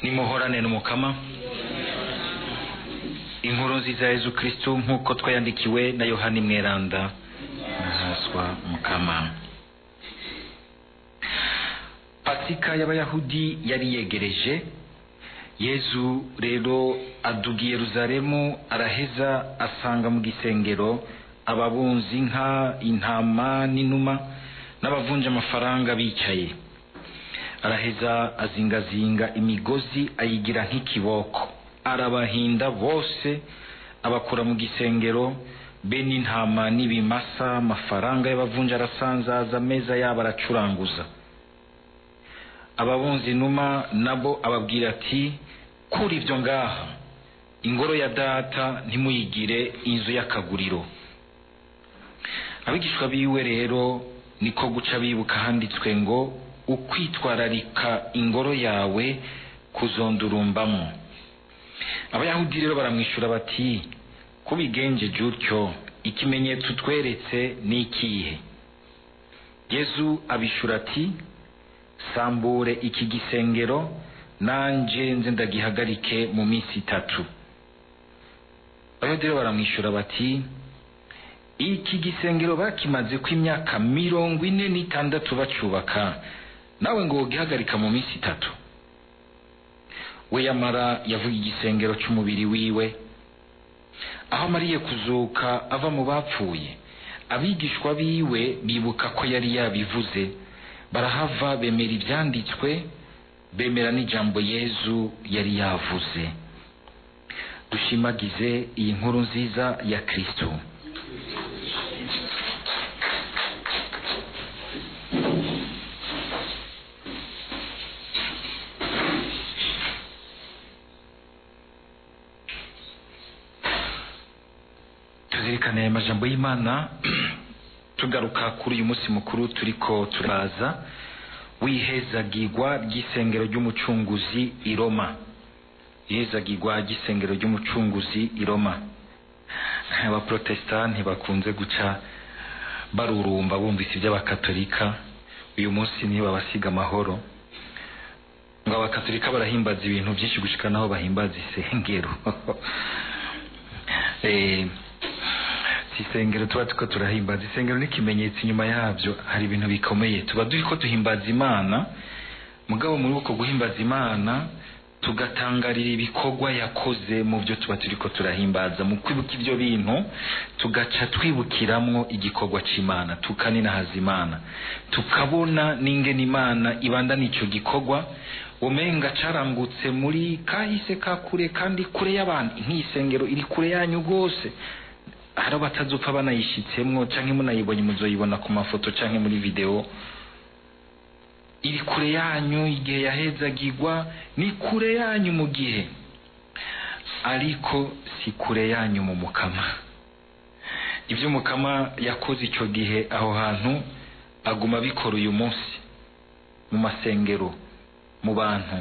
Nimuhorane n'Umukama. Inkuru nziza ya Yezu Kristu nk'uko twayandikiwe na Yohani Mweranda. Nahaswa Mukama. Pasika y'Abayahudi yari yegereje. Yezu rero aduga i Yerusalemu, araheza asanga mu gisengero ababunzi inka, intama n'inuma n'abavunja amafaranga bicaye. Araheza azingazinga imigozi ayigira nk'ikiboko, arabahinda bose, abakura mu gisengero, be n'intama n'ibimasa. Amafaranga y'abavunja arasanzaza, ameza yabo aracuranguza. Ababunzi inuma nabo ababwira ati: kuri ibyo ngaha, ingoro ya data ntimuyigire inzu y'akaguriro. Abigishwa biwe rero niko guca bibuka handitswe ngo: ukwitwararika ingoro yawe kuzondurumbamo. Abayahudi rero baramwishura bati: kubigenjeje utyo, ikimenyetso utweretse ni ikihe? Yezu abishura ati: sambure iki gisengero, nanje nze ndagihagarike mu minsi itatu. Abayahudi rero baramwishura bati: iki gisengero bakimaze ko imyaka 46 bacubaka, nawe ngo wogihagarika mu minsi itatu? We yamara yavuga igisengero c'umubiri wiwe. Aho amariye kuzuka ava mu bapfuye, abigishwa biwe bibuka ko yari yabivuze, barahava bemera ivyanditswe, bemera n'ijambo Yezu yari yavuze. Dushimagize iyi nkuru nziza ya Kristo. Tuzirikane aya majambo y'Imana tugaruka kuri uyu munsi mukuru turiko turaza w'ihezagirwa ry'isengero ry'Umucunguzi i Roma. Ihezagirwa ry'isengero ry'Umucunguzi i Roma. Abaprotestanti bakunze guca barurumba bumvise iby'abakatolika, uyu munsi ntibabasiga amahoro. Ngo abakatolika barahimbaza ibintu byinshi gushika naho bahimbaza isengero. Isengero tuba tuko turahimbaza, isengero ni ikimenyetso, inyuma yabyo hari ibintu bikomeye. Tuba turiko duhimbaza Imana, mugabo muri uko guhimbaza Imana tugatangarira ibikorwa yakoze mu byo tuba turiko turahimbaza. Mu kwibuka ibyo bintu tugaca twibukiramwo igikorwa c'Imana, tukaninahaza Imana, tukabona n'ingene Imana ibandana ico gikorwa umenga carangutse muri kahise ka kure kandi kure y'abantu. Nk'isengero iri kure yanyu gose, hari abatazopfa banayishitsemwo canke munayibonye muzoyibona ku mafoto canke muri video. Iri kure yanyu igihe yahezagirwa, ni kure yanyu mu gihe, ariko si kure yanyu mu Mukama. Ibyo Mukama yakoze ico gihe aho hantu aguma bikora uyu munsi mu masengero, mu bantu.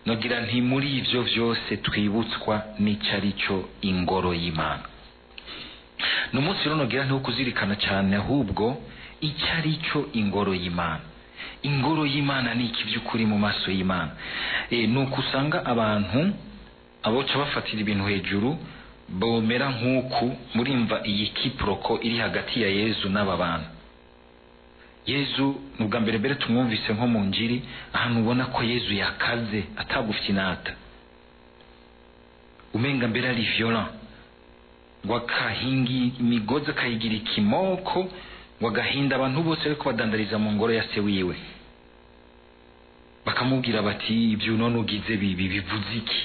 Nogira nti muri ivyo vyose twibutswa n'icarico ingoro y'Imana. Ni umunsi rero nogira nti kuzirikana cyane ahubwo icarico ingoro y'Imana. Ingoro y'Imana ni iki by'ukuri mu maso y'Imana? Nuko usanga abantu aboca bafatira ibintu hejuru bomera nk'uku murimva iyi kiproko iri hagati ya Yezu n'aba bantu. Yezu nubwa mbere mbere tumwumvise nko mu njiri, ahantu ubona ko Yezu yakaze atagufyinata, umenga mbere ari violent, ngo akahingi imigozi akayigira ikimoko, ngo agahinda abantu bose ariko badandariza mu ngoro ya se wiwe. Bakamubwira bati: ibyo none ugize bibi bivuze iki?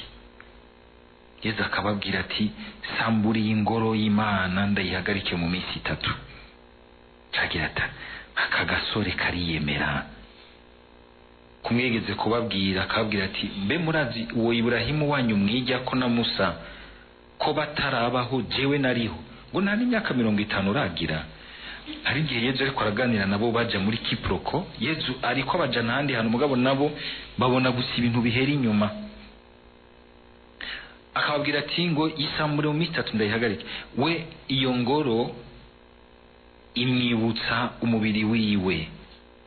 Yezu akababwira ati: samburiye ingoro y'Imana ndayihagarike mu minsi itatu. Cagira ati: aka gasore kariyemera. Kumwegeze kubabwira akababwira ati: mbe murazi uwo Iburahimu wanyu mwijya ko na Musa ko batarabaho jewe nariho, ngo nta n'imyaka 50 uragira. Hari igihe Yezu ariko araganira nabo baja muri kiproko, Yezu ariko abaja n'ahandi hantu, mugabo nabo babona gusa ibintu bihera inyuma. Akababwira ati: ngo isambure mu minsi itatu ndayihagarike. We iyo ngoro imwibutsa umubiri wiwe,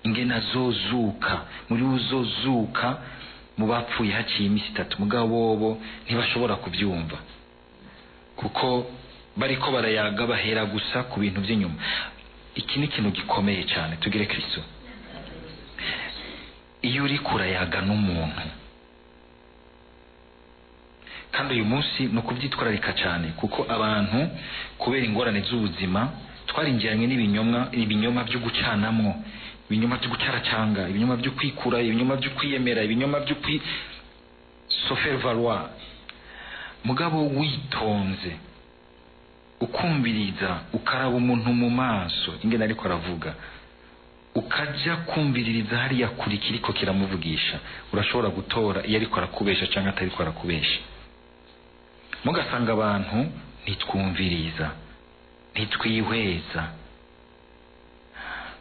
ingene azozuka, muri uzozuka mu bapfuye haciye iminsi itatu. Mugabo bobo ntibashobora kubyumva kuko bariko barayaga bahera gusa ku bintu by'inyuma. Iki ni ikintu gikomeye cyane, tugire Kristo. Iyo uri kurayaga n'umuntu, kandi uyu munsi ni ukubyitwararika cyane, kuko abantu kubera ingorane z'ubuzima twarinjiranye n'ibinyoma, ibinyoma byo gucanamwo, ibinyoma byo gucaracanga, ibinyoma byo kwikura, ibinyoma byo kwiyemera, ibinyoma byo kwi se faire valoir. Mugabo witonze ukumviriza, ukaraba umuntu mu maso ingene ariko aravuga, ukaja kumviririza hariya kuri kiriko kiramuvugisha, urashobora gutora iyo ariko arakubesha cyangwa atariko arakubesha. Mugasanga abantu ntitwumviriza, ntitwihweza.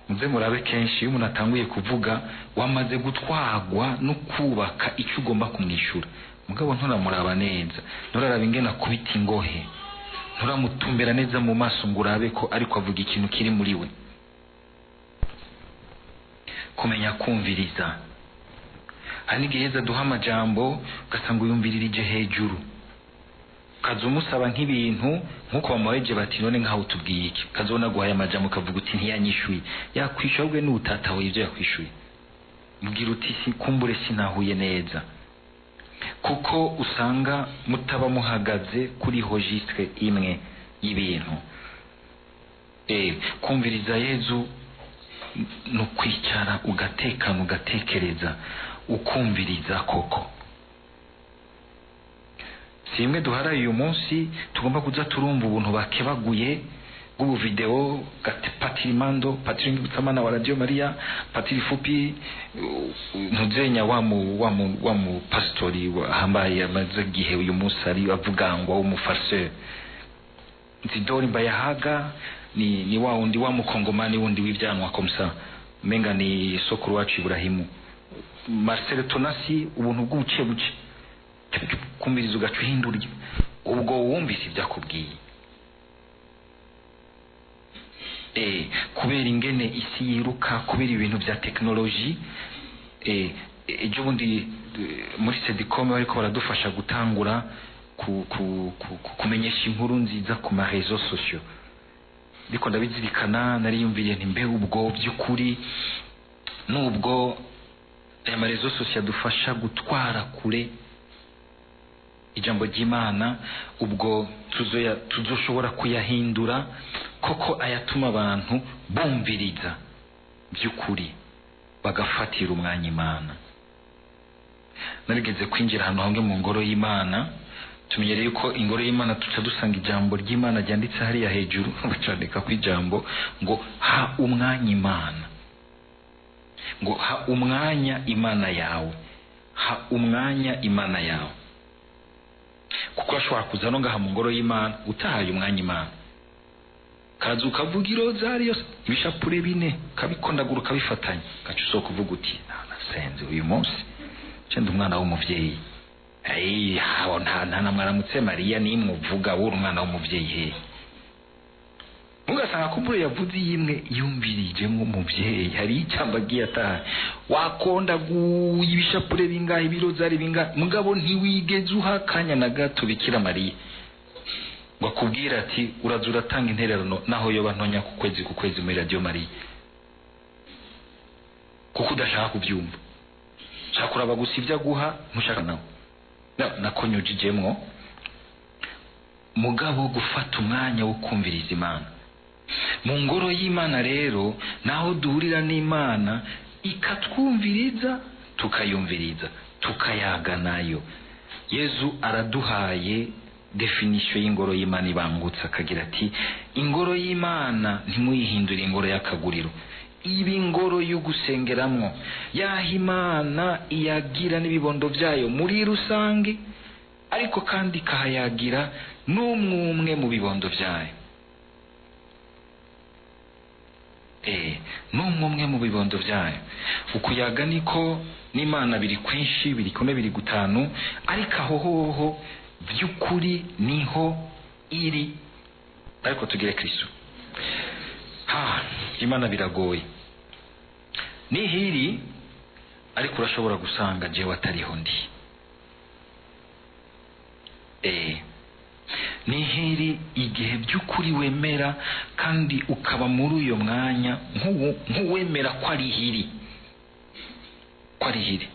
Muze murabe kenshi iyo umuntu atanguye kuvuga wamaze gutwagwa no kubaka icyo ugomba kumwishura, mugabo nturamuraba neza, nturaraba ingene akubita ingohe, nturamutumbera neza mu maso ngo urabe ko ariko avuga ikintu kiri muri we. Kumenya kumviriza. Hari n'igihe heza duha amajambo ugasanga uyumviririje hejuru, ukaza umusaba nk'ibintu nk'uko bamaweje bati none nkaho utubwiye iki, ukazobona guhaye amajambo ukavuga uti ntiyanyishuye. Yakwishuye ahubwo n'utatahuye ibyo yakwishuye, mbwira uti kumbure sinahuye neza, kuko usanga mutaba muhagaze kuri registre imwe y'ibintu. Kumviriza Yezu no kwicara ugatekana, ugatekereza, ukumviriza koko. Si imwe duharaye uyu munsi tugomba kuza turumva ubuntu bakebaguye bw'ubu video Patiri Mando, Patiri Ngibutsamana wa Radio Maria, Patiri Fupi ntuzenya wa mu pastori ahambaye amaze gihe uyu munsi ari avugangwa w'umufarseur Nzidori Mbayahaga, ni wa wundi wa mukongomani wundi w'ivyanwa komsa menga ni sokuru wacu Ibrahimu, Marcel Tonasi, ubuntu bw'ubuce buce kumviriza ugaca uhindura ubwo wumvise ibyakubwiye. Kubera ingene isi yiruka, kubera ibintu bya technologie, ejo bundi muri Sedicom bariko baradufasha gutangura kumenyesha inkuru nziza ku ma réseaux sociaux. Ndiko ndabizirikana, nariyumviriye nti mbe ubwo by'ukuri nubwo aya ma réseaux sociaux adufasha gutwara kure ijambo ry'Imana, ubwo tuzoshobora kuyahindura koko ayatuma abantu bumviriza by'ukuri bagafatira umwanya Imana. Narigeze kwinjira ahantu hamwe mu ngoro y'Imana, tumenyereye yuko ingoro y'Imana tuca dusanga ijambo ry'Imana ryanditse hariya hejuru, bacandika ku ijambo ngo ha umwanya Imana, ngo ha umwanya Imana yawe, ha umwanya Imana yawe. Kuko ashobora kuza no ngaha mu ngoro y'Imana utahaye umwanya Imana, kaza ukavuga irozari yose ibishapure bine kabikondagura ukabifatanya, gaca usohoka uvuga uti nasenze uyu munsi cenda umwana w'umuvyeyi. Nta namwaramutse Mariya nimwe uvuga wuri umwana w'umuvyeyi he. Mugasanga kumbure yavuze yimwe yumvirijemwo umuvyeyi, hari icamba agiye ataha wakondaguye ibishapure bingahe ibirozari bingahe, mugabo ntiwigeze uha akanya na gato Bikira Mariya ngo akubwire ati uraza uratanga intererano naho yoba ntonya ku kwezi ku kwezi muri Radio Maria, kuko udashaka kubyumva, ushaka kuraba gusa ibyo aguha ntushaka nawe nakonyujijemwo. Mugabo gufata umwanya wo kumviriza Imana mu ngoro y'Imana rero naho duhurira n'Imana ikatwumviriza, tukayumviriza, tukayaga nayo. Yezu araduhaye definition y'ingoro y'Imana ibangutse, akagira ati ingoro y'Imana ntimuyihindure ingoro y'akaguriro, iba ingoro y'ugusengeramwo, yaha Imana iyagira n'ibibondo byayo muri rusange, ariko kandi ikahayagira n'umwe mu bibondo byayo. N'umwe mu bibondo byayo. Ukuyaga niko n'Imana biri kwinshi, biri kune, biri gutanu, ariko aho hoho by'ukuri niho iri. Ariko tugire Kristo. Imana biragoye. Nihiri Ariko urashobora gusanga jewe atariho ndi. Nihiri igihe by'ukuri wemera kandi ukaba muri uyo mwanya nk'uwemera ko ari hiri, ko ari hiri.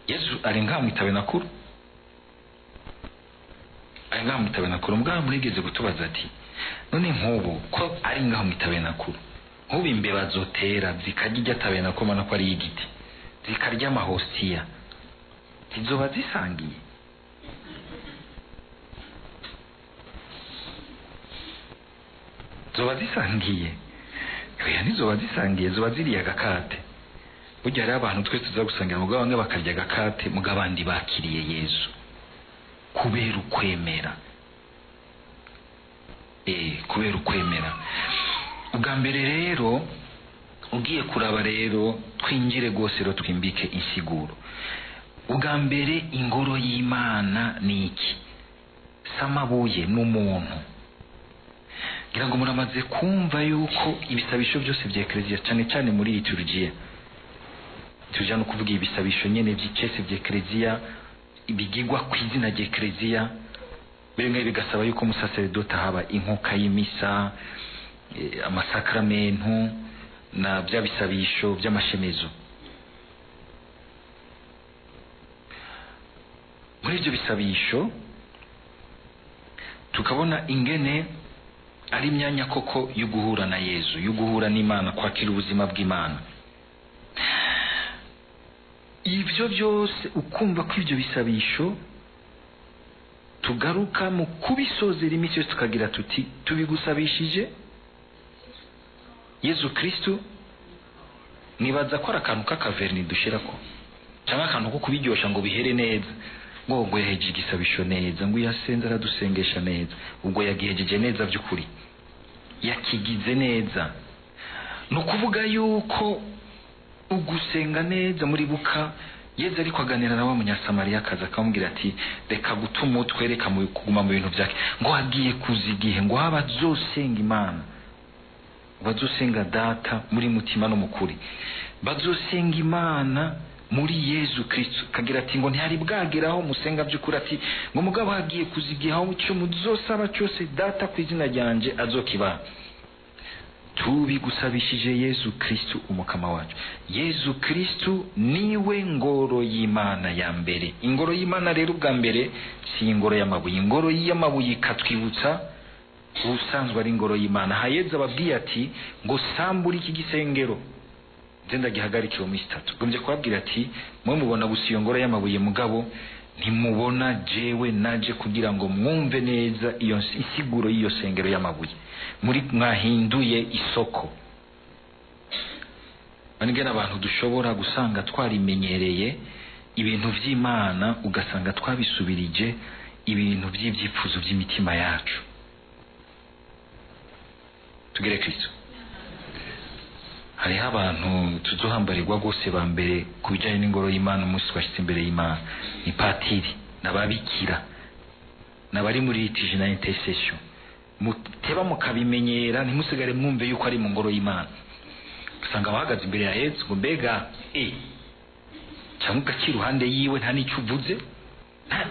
Yesu ari ngaha mw'itabenakuru, ari ngaha mw'itabenakuru. Mugabo murigeze gutubaza ati none nk'ubu ko ari ngaha mw'itabenakuru, nk'ubu imbeba zotera zikarya irya tabenakuru, ubona ko ari igiti, zikarya amahostiya, zizoba zisangiye? Zoba zisangiye? Oya, ntizoba zisangiye, zoba ziriye agakate. Burya hariho abantu twese tuza gusangira, mugabo bamwe bakarya agakate, mugabo abandi bakiriye Yesu kubera ukwemera. Kubera ukwemera. Ubwa mbere rero ugiye kuraba rero twinjire rwose rero twimbike insiguro. Ubwa mbere ingoro y'Imana ni iki? Samabuye n'umuntu. Ngira ngo muramaze kumva yuko ibisabisho byose bya Eklezia, cyane cyane muri liturgia, tuja no kuvuga ibisabisho nyene by'icese bya Eklezia bigigwa ku izina rya Eklezia, bimwe bigasaba yuko umusaseredoti haba inkuka y'imisa, amasakramentu na bya bisabisho by'amashemezo. Muri ibyo bisabisho tukabona ingene ari imyanya koko yo guhura na Yezu, yo guhura n'Imana, kwakira ubuzima bw'Imana. Ibyo byose ukumva ko ibyo bisabisho tugaruka mu kubisozera iminsi yose tukagira tuti tubigusabishije Yezu Kristu. Nibaza ko ari akantu k'akaverni dushirako, cyangwa akantu ko kubiryosha ngo bihere neza, ngo ngo yahejeje igisabisho neza, ngo yasenze aradusengesha neza, ubwo yagihejeje neza by'ukuri, yakigize neza. Ni ukuvuga yuko ugusenga neza muri buka Yezu ariko aganira na wa Munyasamariya akaza akamubwira ati reka guta umutwe, reka kuguma mu bintu byake, ngo agiye kuza igihe ngo haba azosenga Imana, bazosenga Data muri mutima no mukuri, bazosenga Imana muri Yezu Kristo. Kagira ati ngo ntihari bwageraho musenga by'ukuri, ati ngo mugabo hagiye kuzigiha cyo muzosaba cyose Data ku izina ryanje azokibaha. Tubigusabishije Yezu Kristo umukama wacu. Yezu Kristo niwe ngoro y'Imana ya mbere. Ingoro y'Imana rero ubwa mbere si ingoro y'amabuye. Ingoro y'amabuye ikatwibutsa ubusanzwe ari ingoro y'Imana. Hayeza ababwiye ati ngo sambura iki gisengero nze ndagihagarikira mu minsi itatu. Gombye kubabwira ati mwe mubona gusa iyo ngoro y'amabuye, mugabo ntimubona jewe naje kugira ngo mwumve neza iyo insiguro y'iyo sengero y'amabuye muri mwahinduye isoko. Banigena abantu dushobora gusanga twarimenyereye ibintu vy'Imana, ugasanga twabisubirije ibintu by'ibyifuzo by'imitima yacu. Tugere Kristo. Hariho abantu tuzohambarirwa rwose ba mbere ku bijyanye n'ingoro y'Imana umunsi twashyize imbere y'Imana, ni patiri n'ababikira n'abari muri litiji na intercession. Muteba mukabimenyera, ntimusigare mwumve yuko ari mu ngoro y'Imana. Usanga bahagaze imbere ya Yesu ngo mbega cyangwa ugakira iruhande yiwe nta n'icyo uvuze,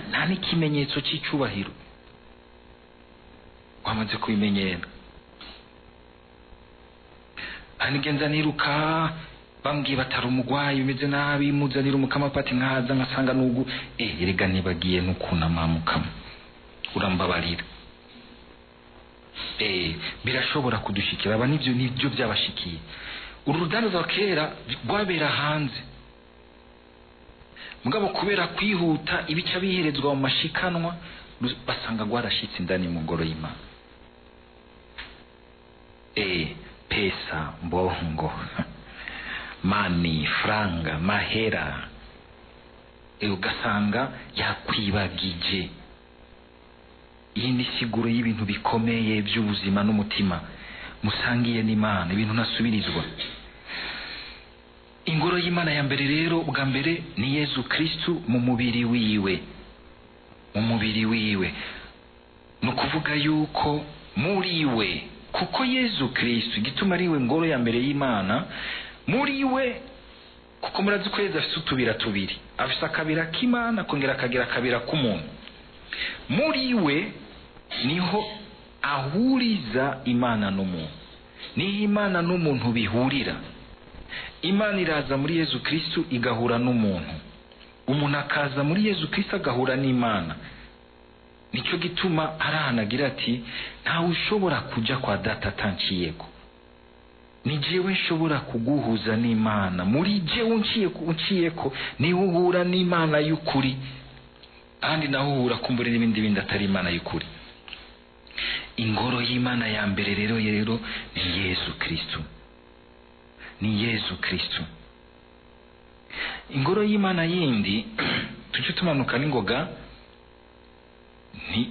nta n'ikimenyetso cy'icyubahiro, wamaze kubimenyera. Hanigenza niruka bambwiye batari umugwayi bimeze nabi, muzanira umukama pati, nkaza nkasanga nugu erega nibagiye nukunama mukama urambabarira. Birashobora kudushikira. Aba nivyo nivyo byabashikiye. Uru rudandaza kera rwabera hanze, mugabo kubera kwihuta ibica biherezwa mu mashikanwa basanga rwarashitse indani mu ngoro y'Imana. Pesa, mbongo, mani, franga, mahera, ugasanga yakwibagije. Iyi ni siguro y'ibintu bikomeye by'ubuzima n'umutima musangiye n'Imana, ibintu nasubirizwa. Ingoro y'Imana ya mbere rero ubwa mbere ni Yezu Kristu mu mubiri wiwe, mu mubiri wiwe. Ni ukuvuga yuko muri we, kuko Yezu Kristu igituma ari we ngoro ya mbere y'Imana, muri we Kuko murazi ko Yezu afise utubira tubiri, afise akabira k'Imana akongera akagira akabira k'umuntu. Muri we niho ahuriza Imana n'umuntu, niho Imana n'umuntu bihurira. Imana iraza muri Yezu Kristu igahura n'umuntu, umuntu akaza muri Yezu Kristu agahura n'Imana. Nico gituma arahanagira ati ntawe ushobora kuja kwa data atanciyeko, ni jewe nshobora kuguhuza n'Imana, muri jewe unciyeko niho uhura n'Imana y'ukuri, kandi naho uhura kumbure n'ibindi bindi atari Imana y'ukuri. Ingoro y'Imana ya mbere rero ni Yezu Kristu, ni Yezu Kristu. Ingoro y'Imana yindi tuje tumanuka n'ingoga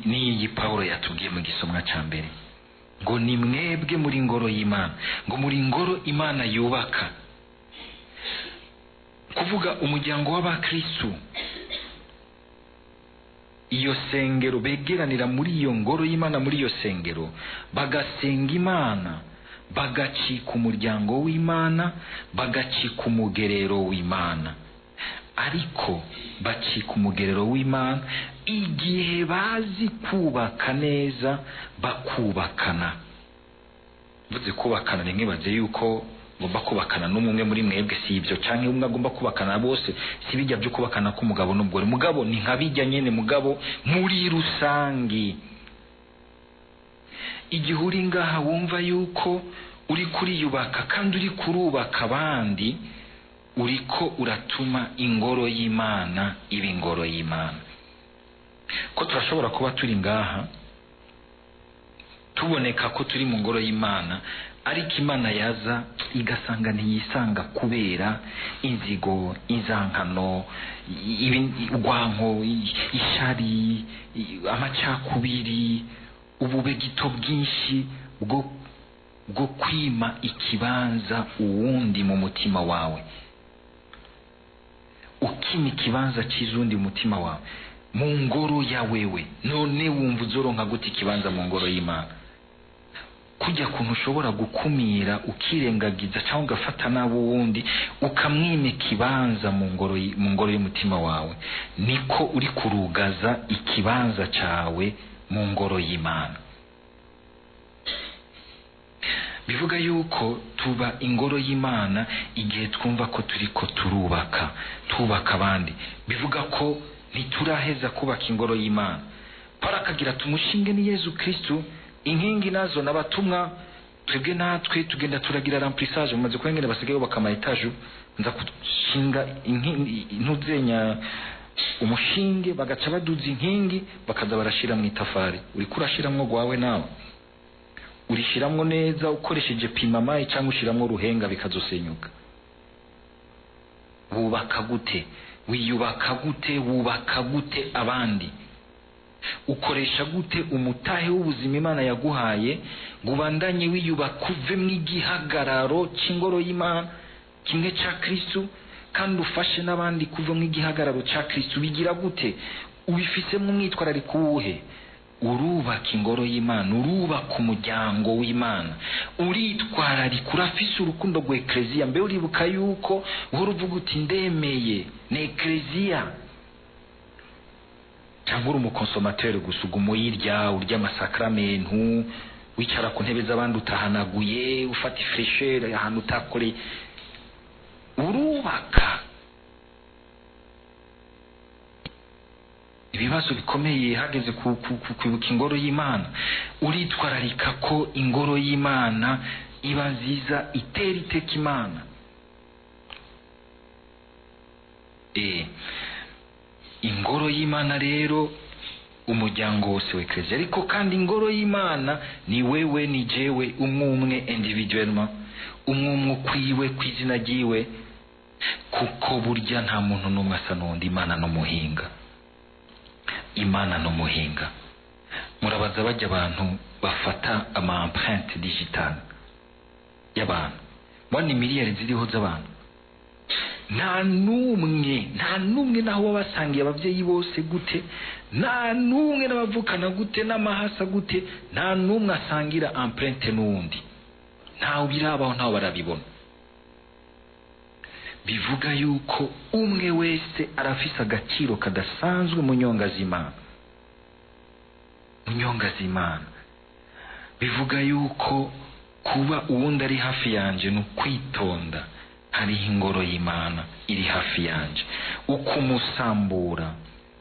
ni iyi Paulo yatubwiye mu gisomwa ca mbere ngo ni mwebwe muri ingoro y'Imana, ngo muri ingoro Imana yubaka, kuvuga umuryango w'abakristu. Iyo sengero begeranira muri iyo ngoro y'Imana, muri iyo sengero bagasenga Imana, bagacika umuryango w'Imana, bagacika umugerero w'Imana. Ariko bacika umugerero w'Imana igihe bazi kubaka neza, bakubakana. Mvuze kubakana ni nkibaze yuko ngomba kubakana n'umwe muri mwebwe, si ibyo, canke umwe agomba kubakana bose, si bijya byo kubakana k'umugabo n'umugore. Mugabo ni nka bijya nyene, mugabo muri rusangi. Igihe uri ngaha wumva yuko uri kuriyubaka kandi uri kurubaka abandi, uriko uratuma ingoro y'Imana iba ingoro y'Imana. Ko turashobora kuba turi ngaha tuboneka ko turi mu ngoro y'Imana, ariko Imana yaza igasanga ntiyisanga kubera inzigo, inzankano, urwanko, ishari, amacakubiri, ububegito bwinshi bwo kwima ikibanza uwundi mu mutima wawe. Ukima ikibanza cy'izundi mu mutima wawe mu ngoro ya wewe, none wumva uzoronka gute ikibanza mu ngoro y'Imana? Kujya kuntu ushobora gukumira ukirengagiza cyangwa ugafata nabo wundi ukamwima ikibanza mu ngoro y'umutima wawe, niko uri kurugaza ikibanza cyawe mu ngoro y'Imana. Bivuga yuko tuba ingoro y'Imana igihe twumva ko turiko turubaka, tubaka abandi. Bivuga ko ntituraheza kubaka ingoro y'Imana. Paulo akagira tumushinge ni Yezu Kristu, inkingi nazo n'abatumwa, twebwe natwe tugenda turagira remplissage. Mumaze kubengene basigaye bubaka ama etage, nza kushinga intuzenya umushinge, bagaca baduza inkingi bakaza barashira mu itafari. Uriko urashiramwo gwawe nawe urishiramwo neza ukoresheje pimamayi cyangwa ushiramwo ruhenga bikazosenyuka. Wubaka gute? Wiyubaka gute? Wubaka gute abandi? Ukoresha gute umutahe w'ubuzima Imana yaguhaye ngo ubandanye wiyubaka uve mu igihagararo cy'ingoro y'Imana kimwe cya Kristu, kandi ufashe n'abandi kuva mu igihagararo cya Kristu? Bigira gute? Ubifisemo umwitwarariko uwuhe? Urubaka ingoro y'Imana, urubaka umuryango w'Imana, uritwararika, urafise urukundo rwa Eklezia. Mbe uribuka yuko uhora uvuga uti ndemeye ni Eklezia, cyangwa uri umukonsomateur gusa uguma uyirya, urya amasakramentu, wicara ku ntebe z'abandi utahanaguye, ufata ifreshere ahantu utakoreye. Urubaka. Ibibazo bikomeye hageze kwibuka ingoro y'Imana. Uritwararika ko ingoro y'Imana iba nziza, itera iteka Imana. Ingoro y'Imana rero umuryango wose wa Eklezia, ariko kandi ingoro y'Imana ni wewe, ni jewe, umwe umwe individuellement, umwe umwe kwiwe kw'izina ryiwe, kuko burya nta muntu n'umwe asa n'undi. Imana n'umuhinga, Imana n'umuhinga. Murabaza bajya abantu bafata ama empreinte digitale y'abantu, mbona miliyari ziriho z'abantu, nta n'umwe naho babasangiye abavyeyi bose gute, nta n'umwe n'abavukana gute, n'amahasa gute, nta n'umwe asangira empreinte n'uwundi. Ntawe birabaho, ntawe barabibona. Bivuga yuko umwe wese arafise agaciro kadasanzwe mu nyonga z'Imana. Mu nyonga z'Imana. Bivuga yuko kuba uwundi ari hafi yanje ni ukwitonda, hariho ingoro y'Imana iri hafi yanje. Ukumusambura,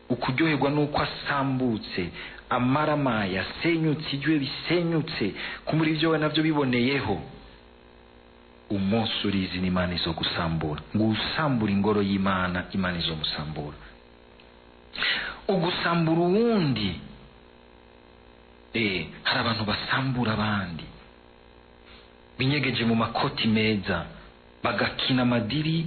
ukuryoherwa nuko asambutse, amaramaye, asenyutse, ijwe bisenyutse, kumuri ibyo we navyo biboneyeho. Umunsi urizi n'Imana izogusambura. Ngo usambura ingoro y'Imana, Imana izomusambura. Ugusambura uwundi, hari abantu basambura abandi binyegeje mu makoti meza, bagakina amadiri,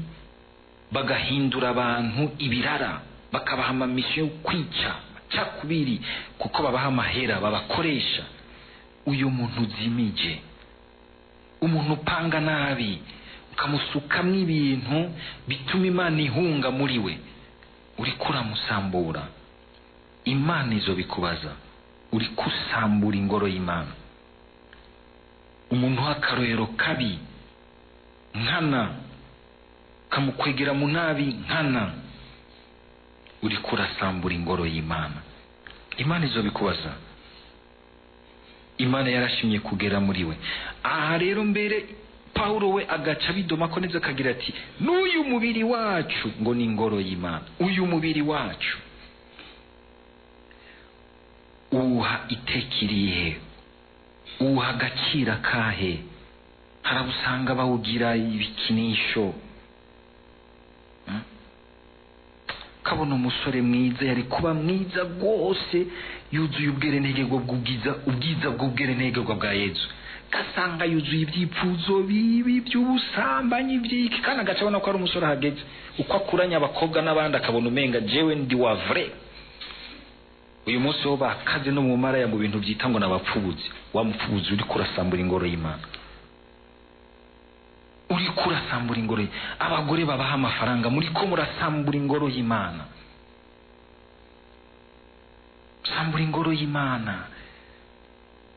bagahindura abantu ibirara, bakabaha amamisiyo yo kwica cakubiri, kuko babaha amahera babakoresha. Uyu muntu uzimije, umuntu upanga nabi, ukamusukamwo ibintu bituma Imana ihunga muri we, uriko uramusambura. Imana izobikubaza, uriko usambura ingoro y'Imana. Umuntu w'akarorero kabi nkana, kamukwegera mu nabi nkana, uriko urasambura ingoro y'Imana. Imana izobikubaza. Imana yarashimye kugera muri we. Aha rero mbere Paulo we agaca bidoma ko neza akagira ati n'uyu mubiri wacu ngo ni ingoro y'Imana. Uyu mubiri wacu uha itekiriye, uha agaciro kahe? Harabusanga bawugira ibikinisho. Kabona umusore mwiza yari kuba mwiza rwose, yuzuye ubwerentegerwa bw'ubwiza, ubwiza bw'ubwerentegerwa bwa Yezu, gasanga yuzuye ibyipfuzo bibi by'ubusambanyi by'iki, kandi agaca abona ko ari umusore ahageze. Uko akuranya abakobwa n'abandi akabona umenga jewe ndi wa vrai. Uyu munsi wo bakaze no mu maraya mu bintu byita ngo nabapfubuzi. Wa mupfubuzi uri kurasambura ingoro y'Imana, uri kurasambura ingoro. Abagore babaha amafaranga, muri ko murasambura ingoro y'Imana. Sambura ingoro y'Imana,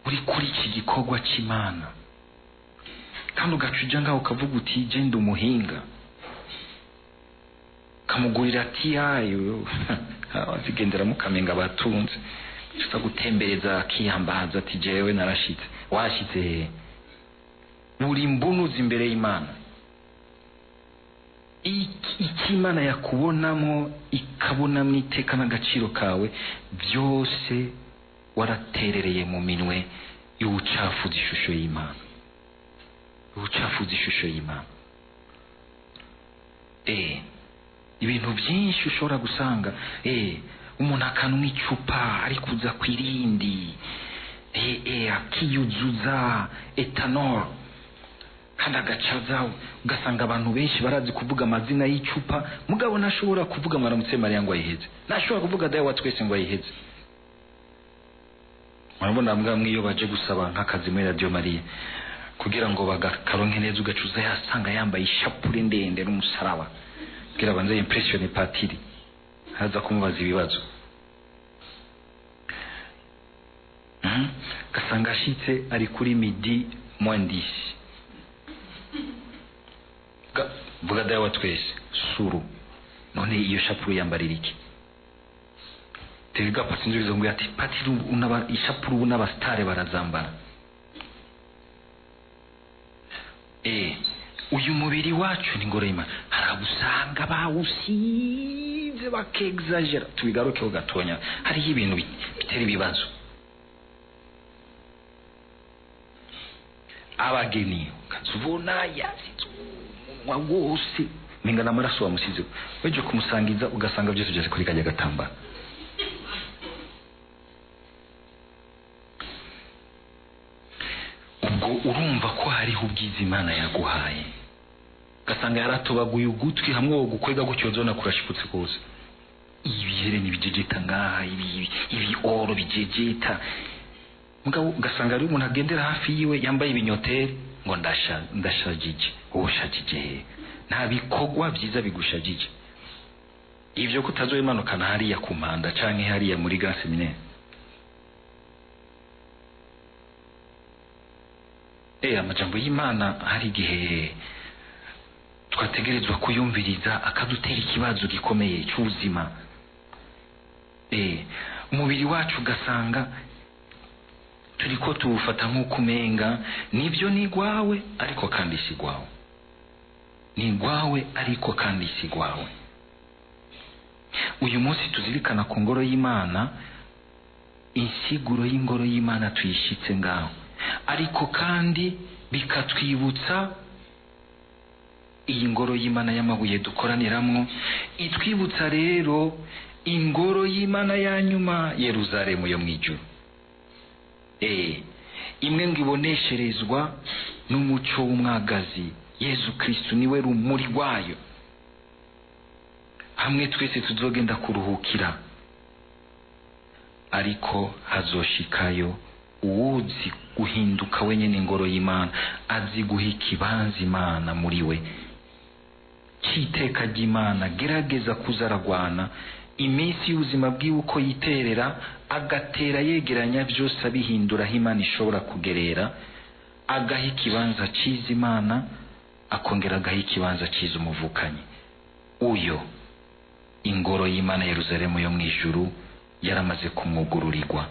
uri kuri iki gikorwa cy'Imana. Kandi ugaca ngaho ukavuga uti je ndi umuhinga, kamugurira ati ayo azigendera mukamenga batunze, uza gutembereza akiyambaza ati jewe narashitse. Washitse uri mbunuzi imbere y'Imana. Iki Imana yakubonamo, ikabonamo iteka n'agaciro kawe, byose waraterereye mu minwe y'ubucafuzi ishusho y'Imana. Ubucafuzi ishusho y'Imana. Ibintu byinshi ushobora gusanga umuntu akanwa icupa ari kuza kwirindi, akiyuzuza ethanol, kandi agacaza. Ugasanga abantu benshi barazi kuvuga amazina y'icupa, mugabo ntashobora kuvuga mwaramutse Mariya ngo ayiheze, ntashobora kuvuga dawe wa twese ngo ayiheze. Murabona mbwa iyo baje gusaba nk'akazi muri Radio Maria kugira ngo bagakaronke neza, ugacuza yasanga yambaye ishapure ndende n'umusaraba, kugira banze impressionne patiri haza kumubaza ibibazo. Gasanga ashitse ari kuri midi moins 10. Vuga dawe wa twese suru. None iyo shapuru yambarira iki? Tega patsinzo bizongo ati patiri unaba ishapuru unaba stare barazambara. Uyu mubiri wacu ni ngoro y'Imana. Harabusanga bawusize bakexagera. Tubigarukeho gatonya, hariho ibintu bitera ibibazo. Abageni ukazubona yasize umunwa wose minga n'amaraso wamusize, weje kumusangiza ugasanga byose byose kuri kajya gatambara. Ubwo urumva ko hariho ubwiza Imana yaguhaye, gasanga yaratobaguye ugutwi hamwe wo gukwega gutyo zona kurashiputse kose. Ibihere nibijejeta ngaha, ibi oro bijejeta. Mugabo ugasanga ari umuntu agendera hafi yiwe yambaye ibinyoteri ngo ndashajije. Ushajije nta bikorwa byiza bigushajije. Ivyo kutazoyimanukana hariya ku mpanda canke hariya muri Grand Seminaire. Amajambo y'Imana hari igihe Twategerezwa kuyumviriza akadutera ikibazo gikomeye cy'ubuzima. Umubiri wacu ugasanga turiko tuwufata nk'uko umenga nibyo ni gwawe, ariko kandi si gwawe, ni gwawe ariko kandi si gwawe. Uyu munsi tuzirikana ku ngoro y'Imana, insiguro y'ingoro y'Imana tuyishitse ngaho, ariko kandi bikatwibutsa iyi ngoro y'Imana y'amabuye dukoraniramwo, itwibutsa rero ingoro y'Imana ya nyuma, Yeruzalemu yo mw'ijuru. Imwe ngo ibonesherezwa n'umuco w'umwagazi Yezu Kristu, niwe rumuri rwayo, hamwe twese tuzogenda kuruhukira. Ariko hazoshikayo uwuzi guhinduka wenyene ingoro y'Imana, azi guha ikibanza Imana muri we cy'iteka ry'Imana. Gerageza kuzaragwana iminsi y'ubuzima bwiwe uko yiterera, agatera yegeranya byose abihindura aho Imana ishobora kugerera, agaha ikibanza cyiza Imana, akongera agaha ikibanza cyiza umuvukanyi. Uyo ingoro y'Imana Yeruzalemu yo mw'ijuru yaramaze kumwugururirwa.